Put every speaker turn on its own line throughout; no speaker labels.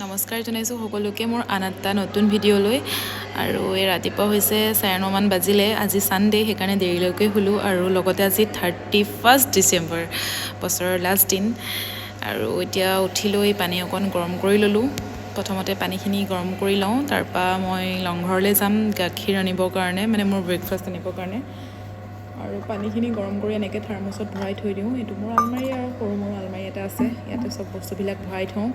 নমস্কাৰ জনাইছোঁ সকলোকে মোৰ আন এটা নতুন ভিডিঅ'লৈ। আৰু এই ৰাতিপুৱা হৈছে 9:30মান বাজিলে। আজি ছানডে, সেইকাৰণে দেৰিলৈকে শুলোঁ। আৰু লগতে আজি 31 ডিচেম্বৰ, বছৰৰ লাষ্ট দিন। আৰু এতিয়া উঠি লৈ পানী অকণ গৰম কৰি ল'লোঁ। প্ৰথমতে পানীখিনি গৰম কৰি লওঁ, তাৰপৰা মই লংঘৰলৈ যাম গাখীৰ আনিবৰ কাৰণে, মানে মোৰ ব্ৰেকফাষ্ট আনিবৰ কাৰণে। আৰু পানীখিনি গৰম কৰি এনেকৈ থাৰ্মছত ভৰাই থৈ দিওঁ। এইটো মোৰ আলমাৰি আৰু সৰু মৰু আলমাৰি এটা আছে, ইয়াতে চব বস্তুবিলাক ভৰাই থওঁ।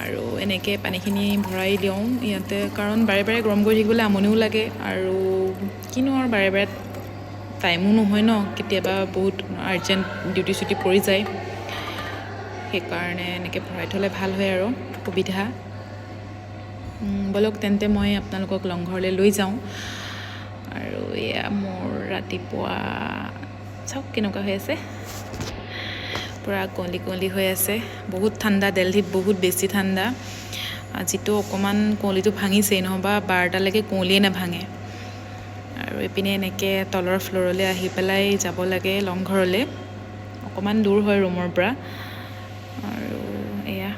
আৰু এনেকৈ পানীখিনি ভৰাই দিওঁ ইয়াতে, কাৰণ বাৰে বাৰে গৰম কৰি থাকিবলৈ আমনিও লাগে। আৰু কিনো আৰু বাৰে বাৰে টাইমো নহয় ন, কেতিয়াবা বহুত আৰ্জেণ্ট ডিউটি চিউটি পৰি যায়। সেইকাৰণে এনেকৈ ভৰাই থ'লে ভাল হয় আৰু সুবিধা। ব'লক তেন্তে, মই আপোনালোকক লংঘৰলৈ লৈ যাওঁ। আৰু এয়া মোৰ ৰাতিপুৱা, চাওক কেনেকুৱা হৈ আছে, পূৰা কুঁৱলী কুঁৱলী হৈ আছে। বহুত ঠাণ্ডা দেলহিত, বহুত বেছি ঠাণ্ডা। আজিতো অকণমান কুঁৱলীটো ভাঙিছেই, নহ'বা 12টালৈকে কুঁৱলীয়ে নাভাঙে। আৰু এইপিনে এনেকৈ তলৰ ফ্ল'ৰলৈ আহি পেলাই যাব লাগে লংঘৰলৈ, অকণমান দূৰ হয় ৰুমৰ পৰা। আৰু এয়া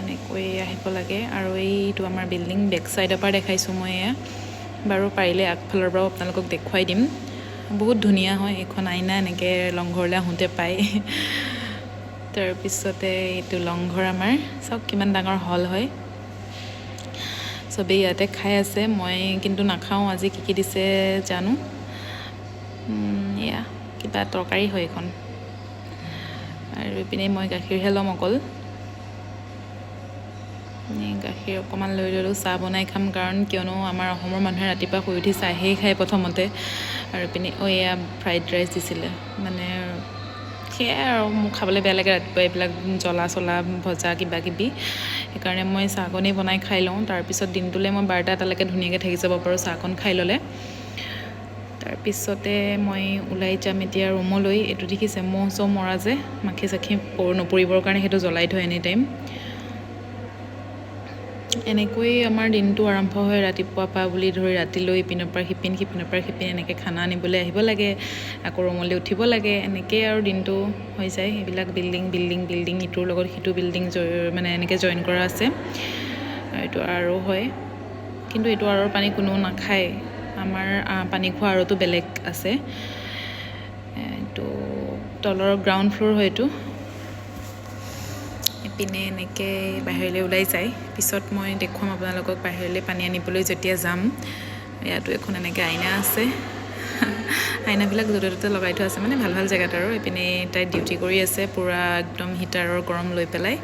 এনেকৈ আহিব লাগে। আৰু এইটো আমাৰ বিল্ডিং, বেক চাইডৰ পৰা দেখাইছোঁ মই এয়া। বাৰু পাৰিলে আগফালৰ পৰাও আপোনালোকক দেখুৱাই দিম। বহুত ধুনীয়া হয় এইখন আইনা, এনেকৈ লংঘৰলৈ আহোঁতে পায়। তাৰপিছতে এইটো লংঘৰ আমাৰ, চাওক কিমান ডাঙৰ হল হয়। চবেই ইয়াতে খাই আছে, মই কিন্তু নাখাওঁ। আজি কি কি দিছে জানো। এয়া কিবা তৰকাৰী হয় এইখন। আৰু এইপিনে মই গাখীৰহে ল'ম অকল। গাখীৰ অকণমান লৈ ল'লোঁ, চাহ বনাই খাম। কাৰণ কিয়নো আমাৰ অসমৰ মানুহে ৰাতিপুৱা শুই উঠি চাহেই খায় প্ৰথমতে। আৰু এইপিনে এয়া ফ্ৰাইড ৰাইচ দিছিলে, মানে সেয়াই আৰু মোক খাবলৈ বেয়া লাগে ৰাতিপুৱা এইবিলাক জ্বলা চলা ভজা কিবা কিবি। সেইকাৰণে মই চাহকণেই বনাই খাই লওঁ। তাৰপিছত দিনটোলৈ মই 12টা এটালৈকে ধুনীয়াকৈ থাকি যাব পাৰোঁ চাহকণ খাই ল'লে। তাৰপিছতে মই ওলাই যাম এতিয়া ৰুমলৈ। এইটো দেখিছে, মহ চহ মৰা যে, মাখি চাখি নপৰিবৰ কাৰণে সেইটো জ্বলাই থয় এনি টাইম। এনেকৈয়ে আমাৰ দিনটো আৰম্ভ হয়, ৰাতিপুৱাৰ পৰা বুলি ধৰি ৰাতিলৈ ইপিনৰ পৰা সিপিন, সিপিনৰ পৰা সিপিন, এনেকৈ খানা আনিবলৈ আহিব লাগে, আকৌ ৰুমলৈ উঠিব লাগে, এনেকৈয়ে আৰু দিনটো হৈ যায়। সেইবিলাক বিল্ডিং বিল্ডিং বিল্ডিং, ইটোৰ লগত সিটো বিল্ডিং মানে এনেকৈ জইন কৰা আছে। আৰু এইটো আৰু হয়, কিন্তু এইটো আৰৰ পানী কোনেও নাখায়। আমাৰ পানী খোৱা আৰটো বেলেগ আছে। এইটো তলৰ গ্ৰাউণ্ড ফ্ল'ৰ হয় এইটো। ইপিনে এনেকৈ বাহিৰলৈ ওলাই যায়। পিছত মই দেখুৱাম আপোনালোকক বাহিৰলৈ পানী আনিবলৈ যেতিয়া যাম। ইয়াতো এখন এনেকৈ আইনা আছে, আইনাবিলাক য'তে ত'তে লগাই থোৱা আছে, মানে ভাল ভাল জেগাত। আৰু এইপিনে তাই ডিউটি কৰি আছে, পূৰা একদম হিটাৰৰ গৰম লৈ পেলাই।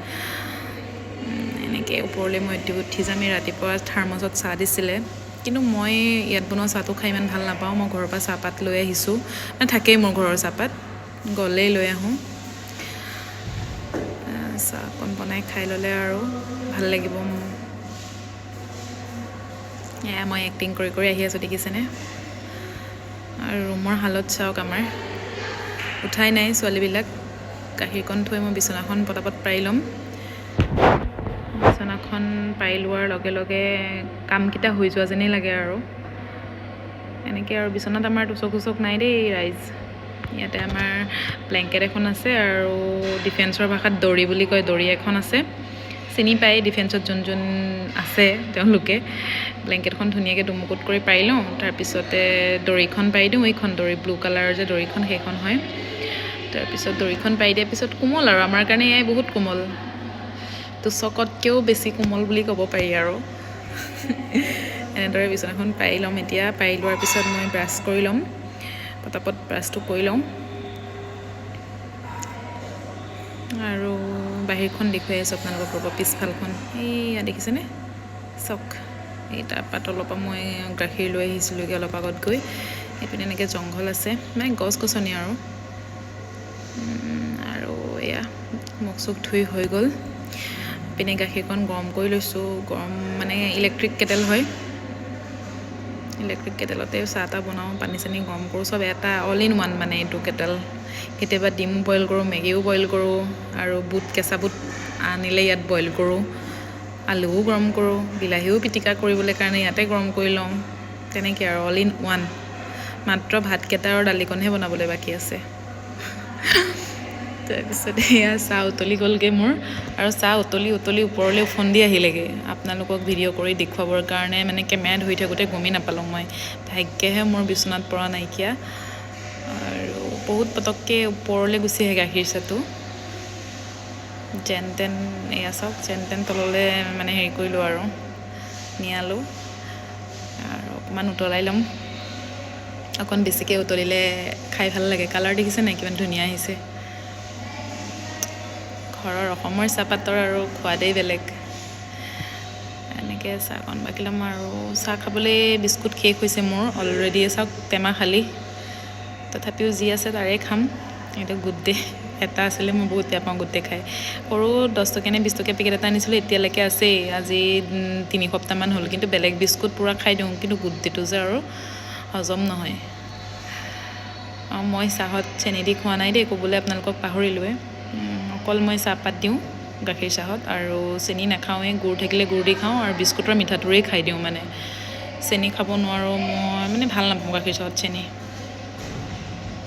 এনেকৈ ওপৰলৈ মই উঠি যাম। এই ৰাতিপুৱা থাৰ্মছত চাহ দিছিলে, কিন্তু মই ইয়াত বনোৱা চাহটো খাই ইমান ভাল নাপাওঁ। মই ঘৰৰ পৰা চাহপাত লৈ আহিছোঁ, মানে থাকেই মোৰ ঘৰৰ চাহপাত, গ'লেই লৈ আহোঁ। চাহকণ বনাই খাই ল'লে আৰু ভাল লাগিব। এয়া মই এক্টিং কৰি কৰি আহি আছোঁ, দেখিছেনে? আৰু ৰুমৰ হালত চাওক, আমাৰ উঠাই নাই ছোৱালীবিলাক। গাখীৰকণ থৈ মই বিচনাখন পটাপট পাৰি ল'ম। বিচনাখন পাৰি লোৱাৰ লগে লগে কামকেইটা হৈ যোৱা যেনেই লাগে। আৰু এনেকৈ আৰু বিচনাত আমাৰ তোচক চোচক নাই দেই ৰাইজ। ইয়াতে আমাৰ ব্লেংকেট এখন আছে আৰু ডিফেন্সৰ ভাষাত দৰি বুলি কয়, দৰি এখন আছে। চিনি পায় ডিফেন্সত যোন যোন আছে তেওঁলোকে। ব্লেংকেটখন ধুনীয়াকৈ দুমুকুট কৰি পাৰি লওঁ, তাৰপিছতে দৰিখন পাৰি দিওঁ। এইখন দৰি, ব্লু কালাৰৰ যে দৰিখন, সেইখন হয়। তাৰপিছত দৰিখন পাৰি দিয়াৰ পিছত কোমল আৰু আমাৰ কাৰণে এয়াই বহুত কোমল, তোচকতকৈও বেছি কোমল বুলি ক'ব পাৰি। আৰু এনেদৰে বিচনাখন পাৰি ল'ম এতিয়া। পাৰি লোৱাৰ পিছত মই ব্ৰাছ কৰি ল'ম, পটাপট ব্ৰাছটো কৰি লওঁ। আৰু বাহিৰখন দেখুৱাই আছোঁ আপোনালোকক, ৰ'ব, পিছফালখন এইয়া দেখিছেনে? চাওক, এই তাৰপৰা তলৰ পৰা মই গাখীৰ লৈ আহিছিলোঁগৈ অলপ আগত গৈ। এইপিনে এনেকৈ জংঘল আছে, মানে গছ গছনি আৰু। আৰু এয়া মুখ চুখ ধুই হৈ গ'ল। পিনে গাখীৰকণ গৰম কৰি লৈছোঁ। গৰম মানে ইলেক্ট্ৰিক কেটেল হয়, ইলেক্ট্ৰিক কেটেলতে চাহ তাহ বনাওঁ, পানী চানী গৰম কৰোঁ, চব এটা অল ইন ওৱান মানে এইটো কেটেল। কেতিয়াবা ডিমো বইল কৰোঁ, মেগীও বইল কৰোঁ, আৰু বুট, কেঁচা বুট আনিলে ইয়াত বইল কৰোঁ, আলুও গৰম কৰোঁ, বিলাহীও পিটিকা কৰিবলৈ কাৰণে ইয়াতে গৰম কৰি লওঁ। তেনেকৈ আৰু অল ইন ওৱান। মাত্ৰ ভাতকেইটা আৰু দালিকণহে বনাবলৈ বাকী আছে। তাৰপিছত এয়া চাহ উতলি গ'লগৈ মোৰ। আৰু চাহ উতলি উতলি ওপৰলৈ ওফন্দি আহিলেগৈ। আপোনালোকক ভিডিঅ' কৰি দেখুৱাবৰ কাৰণে মানে কেমেৰা ধৰি থাকোঁতে গমেই নাপালোঁ মই। ভাগ্যেহে মোৰ বিচনাত পৰা নাইকিয়া। আৰু বহুত পটককৈ ওপৰলৈ গুচি আহে গাখীৰ চাহটো। যেন তেন, এয়া চাওক, যেন তেন তললৈ মানে হেৰি কৰিলোঁ আৰু নিয়ালোঁ। আৰু অকণমান উতলাই ল'ম। অকণ বেছিকৈ উতলিলে খাই ভাল লাগে। কালাৰ দেখিছে নাই, কিমান ধুনীয়া আহিছে? ঘৰৰ অসমৰ চাহপাতৰ আৰু সোৱাদেই বেলেগ। এনেকৈ চাহকণ বাকি ল'ম। আৰু চাহ খাবলৈ বিস্কুট শেষ হৈছে মোৰ অলৰেডি। চাওক, টেমা খালী। তথাপিও যি আছে তাৰে খাম। এইটো গুড ডে এটা আছিলে, মই বহুত বেয়া পাওঁ গুড ডে খাই। সৰু 10 টকীয়া নে 20 টকীয়া পেকেট এটা আনিছিলোঁ, এতিয়ালৈকে আছেই। আজি 3 সপ্তাহমান হ'ল। কিন্তু বেলেগ বিস্কুট পূৰা খাই দিওঁ, কিন্তু গুড ডেটো যে আৰু হজম নহয়। আৰু মই চাহত চেনি দি খোৱা নাই দেই, ক'বলৈ আপোনালোকক পাহৰিলোৱে। অকল মই চাহপাত দিওঁ গাখীৰ চাহত আৰু চেনি নাখাওঁৱেই। গুৰ থাকিলে গুৰ দি খাওঁ আৰু বিস্কুটৰ মিঠাটোৰেই খাই দিওঁ। মানে চেনি খাব নোৱাৰোঁ মই, মানে ভাল নাপাওঁ গাখীৰ চাহত চেনি,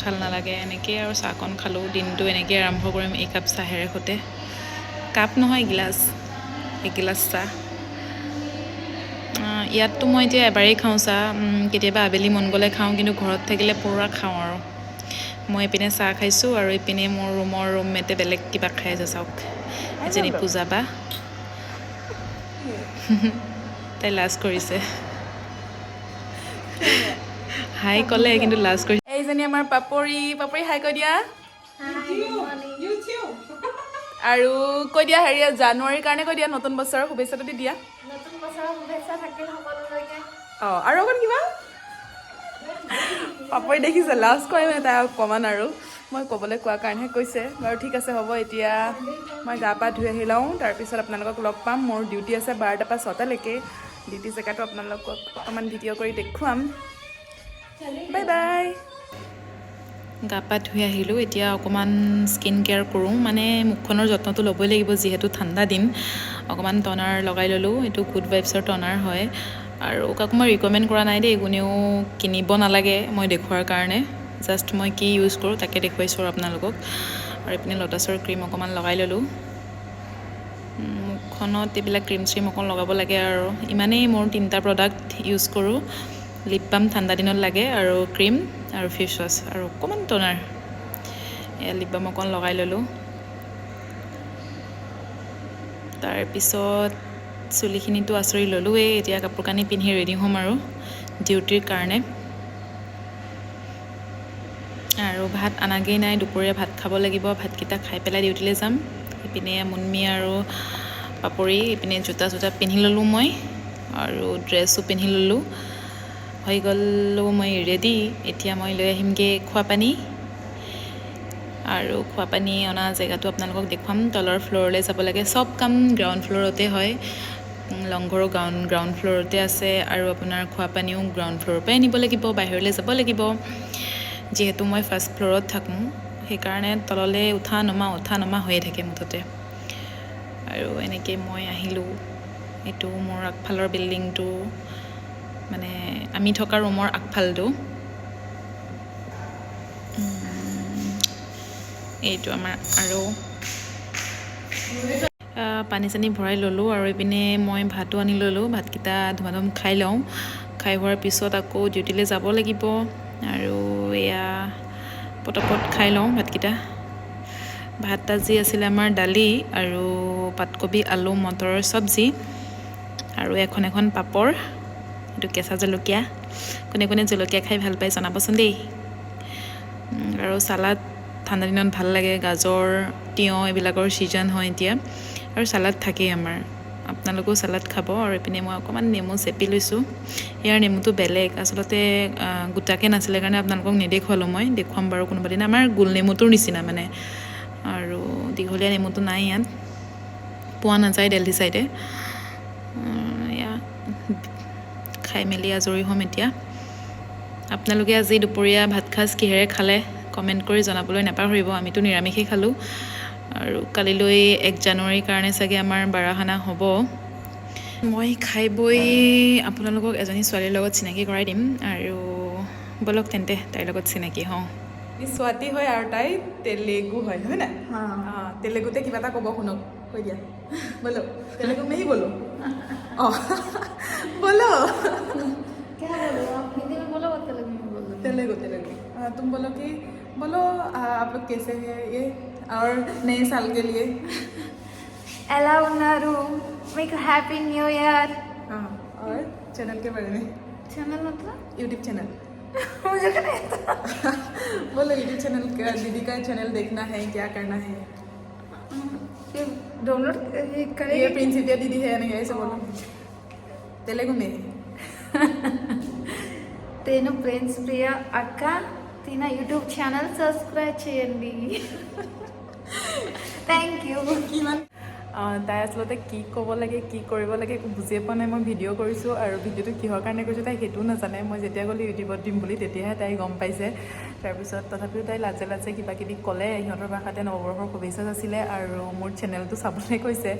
ভাল নালাগে। এনেকেই আৰু চাহকণ খালোঁ। দিনটো এনেকেই আৰম্ভ কৰিম এইকাপ চাহেৰে সৈতে। কাপ নহয়, গিলাচ, এগিলাচ চাহ। ইয়াততো মই এতিয়া এবাৰেই খাওঁ চাহ। কেতিয়াবা আবেলি মন গ'লে খাওঁ, কিন্তু ঘৰত থাকিলে পূৰা খাওঁ। আৰু মই এইপিনে চাহ খাইছোঁ আৰু এইপিনে মোৰ ৰুমৰ ৰুমমেটে বেলেগ কিবা খাই আছে। চাওক, এজনী পূজা বা, তাই লাজ কৰিছে। হাই ক'লে, কিন্তু লাজ কৰিছে।
এইজনী আমাৰ পাপৰি। পাপৰি, হাই কৈ দিয়া।
You too.
আৰু কৈ দিয়া, হেৰি, জানুৱাৰীৰ কাৰণে কৈ দিয়া, নতুন বছৰৰ শুভেচ্ছাটো দি দিয়া।
নতুন বছৰৰ শুভেচ্ছা থাকিল সকলোলৈকে।
অঁ, আৰু অকণ কিবা। পাপৰি দেখিছে, লাজ কৰে মানে তাই অকণমান। আৰু মই ক'বলৈ কোৱাৰ কাৰণেহে কৈছে। বাৰু, ঠিক আছে, হ'ব। এতিয়া মই গা পা ধুই আহি লওঁ, তাৰপিছত আপোনালোকক লগ পাম। মোৰ ডিউটি আছে 12টাৰ পৰা 6টালৈকে। ডিউটি জেগাটো আপোনালোকক অকণমান ভিডিঅ' কৰি দেখুৱাম। Bye bye.
গা পা ধুই আহিলোঁ। এতিয়া অকণমান স্কিন কেয়াৰ কৰোঁ, মানে মুখখনৰ যত্নটো ল'বই লাগিব যিহেতু ঠাণ্ডা দিন। অকণমান টনাৰ লগাই ল'লোঁ। এইটো গুড ভাইবছৰ টনাৰ হয়। আৰু কাকো মই ৰিকমেণ্ড কৰা নাই দেই, কোনেও কিনিব নালাগে। মই দেখুওৱাৰ কাৰণে জাষ্ট মই কি ইউজ কৰোঁ তাকে দেখুৱাইছোঁ আৰু আপোনালোকক। আৰু এইপিনে লটাছৰ ক্ৰীম অকণমান লগাই ল'লোঁ মুখখনত। এইবিলাক ক্ৰীম চ্ৰীম অকণ লগাব লাগে। আৰু ইমানেই মোৰ তিনিটা প্ৰডাক্ট ইউজ কৰোঁ। লিপ বাম ঠাণ্ডা দিনত লাগে, আৰু ক্ৰীম আৰু ফেচ ৱাছ আৰু অকণমান টনাৰ। এয়া লিপ বাম অকণ লগাই ল'লোঁ। তাৰপিছত চুলিখিনিতো আঁচুৰি ল'লোৱেই। এতিয়া কাপোৰ কানি পিন্ধি ৰেডি হ'ম আৰু ডিউটিৰ কাৰণে। আৰু ভাত আনাগেই নাই, দুপৰীয়া ভাত খাব লাগিব। ভাতকেইটা খাই পেলাই ডিউটিলৈ যাম। ইপিনে মুনমি আৰু পাপৰি ইপিনে জোতা চোতা পিন্ধি ল'লোঁ মই আৰু ড্ৰেছো পিন্ধি ল'লোঁ। হৈ গ'লোঁ মই ৰেডি। এতিয়া মই লৈ আহিমগৈ খোৱা পানী। আৰু খোৱা পানী অনা জেগাটো আপোনালোকক দেখুৱাম। তলৰ ফ্ল'ৰলৈ যাব লাগে। চব কাম গ্ৰাউণ্ড ফ্ল'ৰতে হয়। লংঘৰো গ্ৰাউণ্ড ফ্ল'ৰতে আছে আৰু আপোনাৰ খোৱা পানীও গ্ৰাউণ্ড ফ্ল'ৰৰ পৰাই আনিব লাগিব, বাহিৰলৈ যাব লাগিব। যিহেতু মই ফাৰ্ষ্ট ফ্ল'ৰত থাকোঁ, সেইকাৰণে তললৈ উঠা নমা উঠা নমা হৈয়ে থাকে মুঠতে। আৰু এনেকৈ মই আহিলোঁ। এইটো মোৰ আগফালৰ বিল্ডিংটো, মানে আমি থকা ৰুমৰ আগফালটো। এইটো আমাৰ। আৰু পানী চানী ভৰাই ল'লোঁ আৰু এইপিনে মই ভাতো আনি ল'লোঁ। ভাতকেইটা ধুমাধুম খাই লওঁ। খাই হোৱাৰ পিছত আকৌ ডিউটিলৈ যাব লাগিব। আৰু এয়া পটাপট খাই লওঁ ভাতকেইটা। ভাত আজি আছিলে আমাৰ দালি আৰু পাতকবি, আলু, মটৰৰ চব্জি আৰু এখন এখন পাপৰ। এইটো কেঁচা জলকীয়া। কোনে কোনে জলকীয়া খাই ভাল পায় জনাবচোন দেই। আৰু চালাড ঠাণ্ডা দিনত ভাল লাগে। গাজৰ, তিয়ঁহ এইবিলাকৰ ছিজন হয় এতিয়া আৰু চালাড থাকেই আমাৰ। আপোনালোকেও চালাড খাব। আৰু এইপিনে মই অকণমান নেমু চেপি লৈছোঁ। ইয়াৰ নেমুটো বেলেগ আচলতে। গোটাকৈ নাছিলে কাৰণে আপোনালোকক নেদেখুৱালোঁ মই। দেখুৱাম বাৰু কোনোবা দিনা। আমাৰ গোল নেমুটোৰ নিচিনা মানে। আৰু দীঘলীয়া নেমুটো নাই ইয়াত, পোৱা নাযায় দেলহি চাইডে। এয়া খাই মেলি আজৰি হ'ম এতিয়া। আপোনালোকে আজি দুপৰীয়া ভাত সাজ কিহেৰে খালে কমেণ্ট কৰি জনাবলৈ নাপাহৰিব। আমিতো নিৰামিষেই খালোঁ। আৰু কালিলৈ 1 জানুৱাৰীৰ কাৰণে চাগে আমাৰ বাৰাখানা হ'ব। মই খাই বৈ আপোনালোকক এজনী ছোৱালীৰ লগত চিনাকি কৰাই দিম। আৰু ব'লক তেন্তে, তাইৰ লগত চিনাকি হওঁ।
ই স্বাতী হয় আৰু তাই তেলেগু হয়, হয় নাই? অঁ, তেলেগুতে কিবা এটা ক'ব, শুনক, কৈ দিয়া। बोलो, तेलुगु में ही बोलो। অঁ, बोलो।
क्या बोलो? आप हिंदी में बोलो और तेलुगु में बोलो।
तेलुगु, तेलुगु। हाँ, तुम बोलो कि बोलो आप लोग कैसे हैं ये और नए साल के लिए।
ఎలా ఉన్నారు? మీకు హ్యాపీ న్యూ ఇయర్।
हाँ, और चैनल के बारे में।
ఛానల్ मतलब?
YouTube channel.
मुझे नहीं आता।
बोलो, यूट्यूब चैनल का, दीदी का चैनल देखना है, क्या करना है?
ये डाउनलोड
ये
करेंगे।
प्रिंसिपिया दीदी है नहीं, ऐसे बोलो तेलुगु में।
నేను ప్రిన్స్ ప్రియ అక్క తిన యూట్యూబ్ ఛానల్ సబ్స్క్రైబ్ చేయండి। Thank you.
কিমান তাই আচলতে কি ক'ব লাগে, কি কৰিব লাগে একো বুজিয়ে পোৱা নাই। মই ভিডিঅ' কৰিছোঁ আৰু ভিডিঅ'টো কিহৰ কাৰণে কৰিছোঁ তাই সেইটোও নাজানে। মই যেতিয়া ক'লোঁ ইউটিউবত দিম বুলি, তেতিয়াহে তাই গম পাইছে। তাৰপিছত তথাপিও তাই লাজে লাজে কিবা কিবি ক'লে সিহঁতৰ ভাষাতে। নৱবৰ্ষৰ শুভেচ্ছা আছিলে আৰু মোৰ চেনেলটো চাবলৈ কৈছে।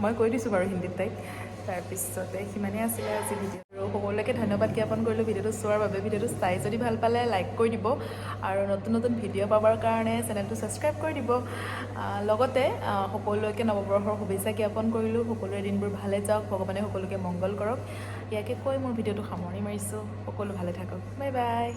মই কৈ দিছোঁ বাৰু হিন্দীত তাইক। তাৰপিছতে সিমানেই আছিলে আজি ভিডিঅ' আৰু সকলোকে ধন্যবাদ জ্ঞাপন কৰিলোঁ ভিডিঅ'টো চোৱাৰ বাবে। ভিডিঅ'টো চাই যদি ভাল পালে লাইক কৰি দিব আৰু নতুন নতুন ভিডিঅ' পাবৰ কাৰণে চেনেলটো ছাবস্ক্ৰাইব কৰি দিব। লগতে সকলোকে নৱবৰ্ষৰ শুভেচ্ছা জ্ঞাপন কৰিলোঁ। সকলোৰে দিনবোৰ ভালে যাওক, ভগৱানে সকলোকে মংগল কৰক, ইয়াকে কৈ মোৰ ভিডিঅ'টো সামৰণি মাৰিছোঁ। সকলো ভালে থাকক, বাই বাই।